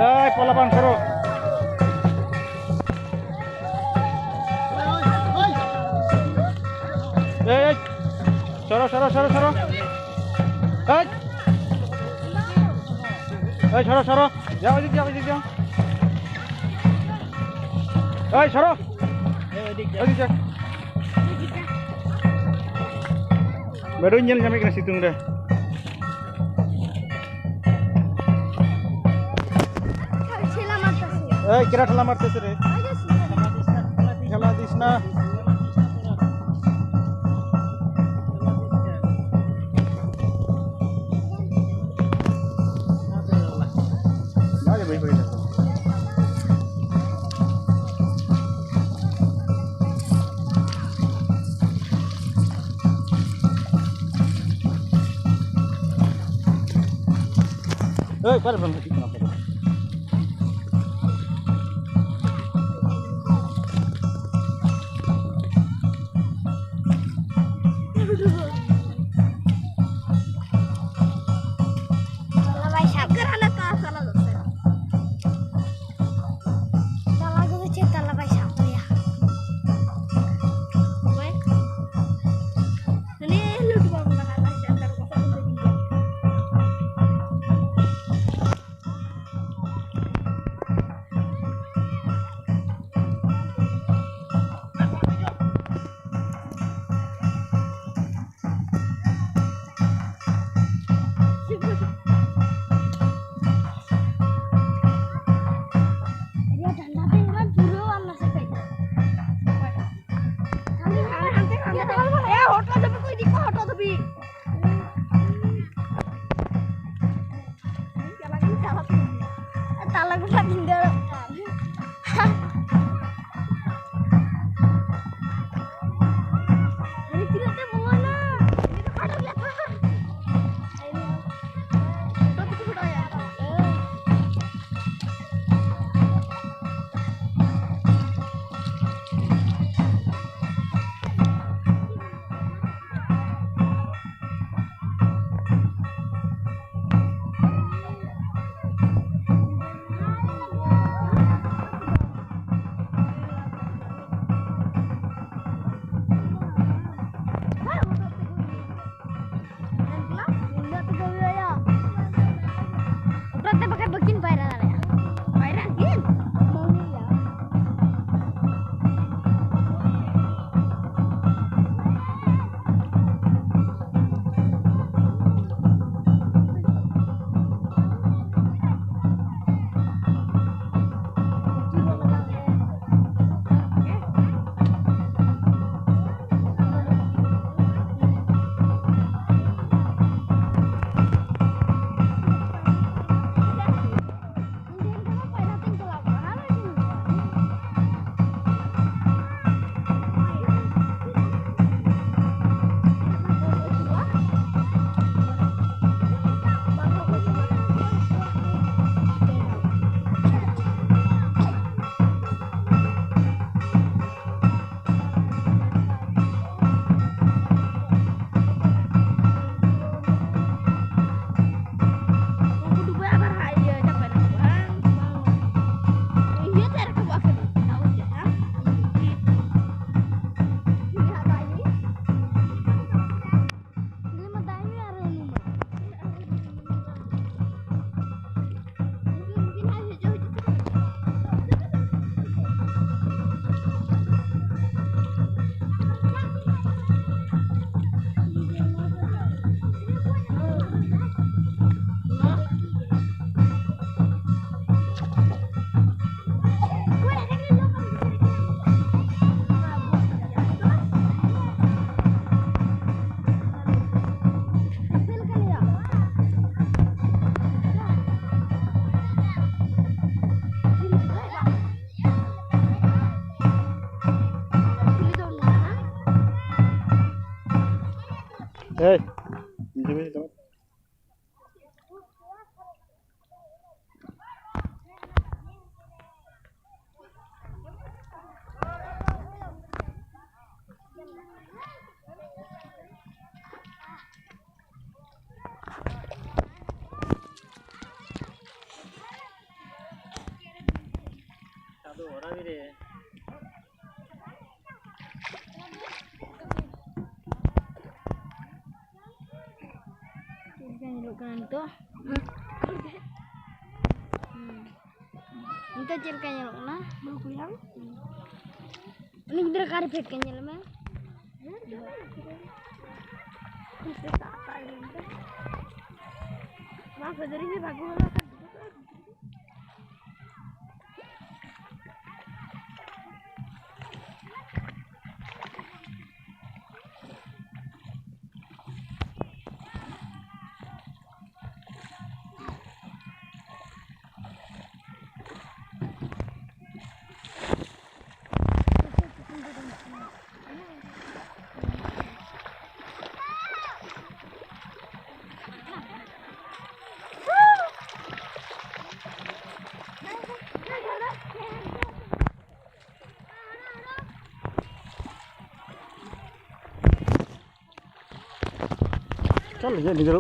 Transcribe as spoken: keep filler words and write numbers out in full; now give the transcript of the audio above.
ᱮᱭ, ᱯᱚᱞᱟ ᱵᱟᱝ ᱥᱚᱨᱚ᱾ ᱮᱭ, ᱮᱭ, ᱥᱚᱨᱚ, ᱥᱚᱨᱚ, ᱥᱚᱨᱚ, ᱥᱚᱨᱚ᱾ ᱮᱭ, ᱮᱭ, ᱥᱚᱨᱚ, ᱥᱚᱨᱚ᱾ ᱡᱟᱣ, ᱮᱫᱤᱠ ᱡᱟᱣ, ᱮᱫᱤᱠ ᱡᱟᱣ᱾ ᱮᱭ, ᱥᱚᱨᱚ᱾ ᱮᱫᱤᱠ ᱡᱟᱣ᱾ ᱵᱟᱹᱧ ᱧᱮᱞ ᱧᱟᱢᱮᱫ ᱠᱟᱱᱟ ᱥᱤᱛᱩᱝ ᱨᱮ᱾ ᱮᱭ, ᱠᱮᱨᱟ ᱴᱷᱮᱞᱟ ᱢᱟᱨᱛᱮ ᱥᱮ ᱨᱮ᱾ ᱴᱷᱮᱞᱟ ᱫᱤᱥ ᱱᱟ᱾ ᱮᱭ, ᱚᱠᱟᱨᱮ ᱵᱚᱱ ᱦᱤᱡᱩᱜ ᱠᱟᱱᱟ ᱟᱯᱮ ᱫᱚ? ᱛᱟᱞᱟ ᱵᱟᱭ ᱥᱟᱵ ᱠᱟᱱᱟ, ᱛᱟᱞᱟ ᱫᱚ᱾ ᱛᱟᱞᱟ ᱠᱚᱫᱚ ᱪᱮᱫ ᱛᱟᱞᱟ ᱵᱟᱭ ᱥᱟᱵ ᱫᱟᱲᱮᱭᱟᱜᱼᱟ? ᱚᱠᱚᱭ? ᱩᱱᱤ ᱞᱩᱴ ᱵᱟᱝ ᱞᱟᱜᱟᱜ ᱠᱟᱱᱟ, ᱥᱮ ᱚᱱᱠᱟ ᱠᱚ ᱥᱟᱵ ᱞᱟᱹᱜᱤᱫ ᱜᱮ᱾ ᱦᱮᱭ᱾ ᱪᱮᱫ ᱞᱮᱠᱟ ᱧᱮᱞᱚᱜ ᱠᱟᱱᱟ ᱱᱤᱛᱚᱜ? ᱦᱩᱸ᱾ ᱱᱤᱛᱚᱜ ᱪᱮᱫ ᱞᱮᱠᱟ ᱧᱮᱞᱚᱜ ᱠᱟᱱᱟ? ᱵᱟᱹᱦᱩ ᱠᱩᱲᱤ ᱦᱟᱝ? ᱦᱩᱸ᱾ ᱩᱱᱤ ᱜᱤᱫᱽᱨᱟᱹ ᱚᱠᱟᱨᱮ ᱯᱷᱮᱰ ᱠᱟᱱᱟ ᱧᱮᱞ ᱢᱮ᱾ ᱵᱟᱝ ᱯᱷᱮᱰ ᱫᱟᱲᱮᱭᱟᱜᱼᱟ, ᱵᱷᱟᱜᱮ ᱵᱷᱟᱜᱮ᱾ ᱪᱚᱞ, ᱤᱧᱟᱹᱜ ᱱᱤᱡᱮᱨ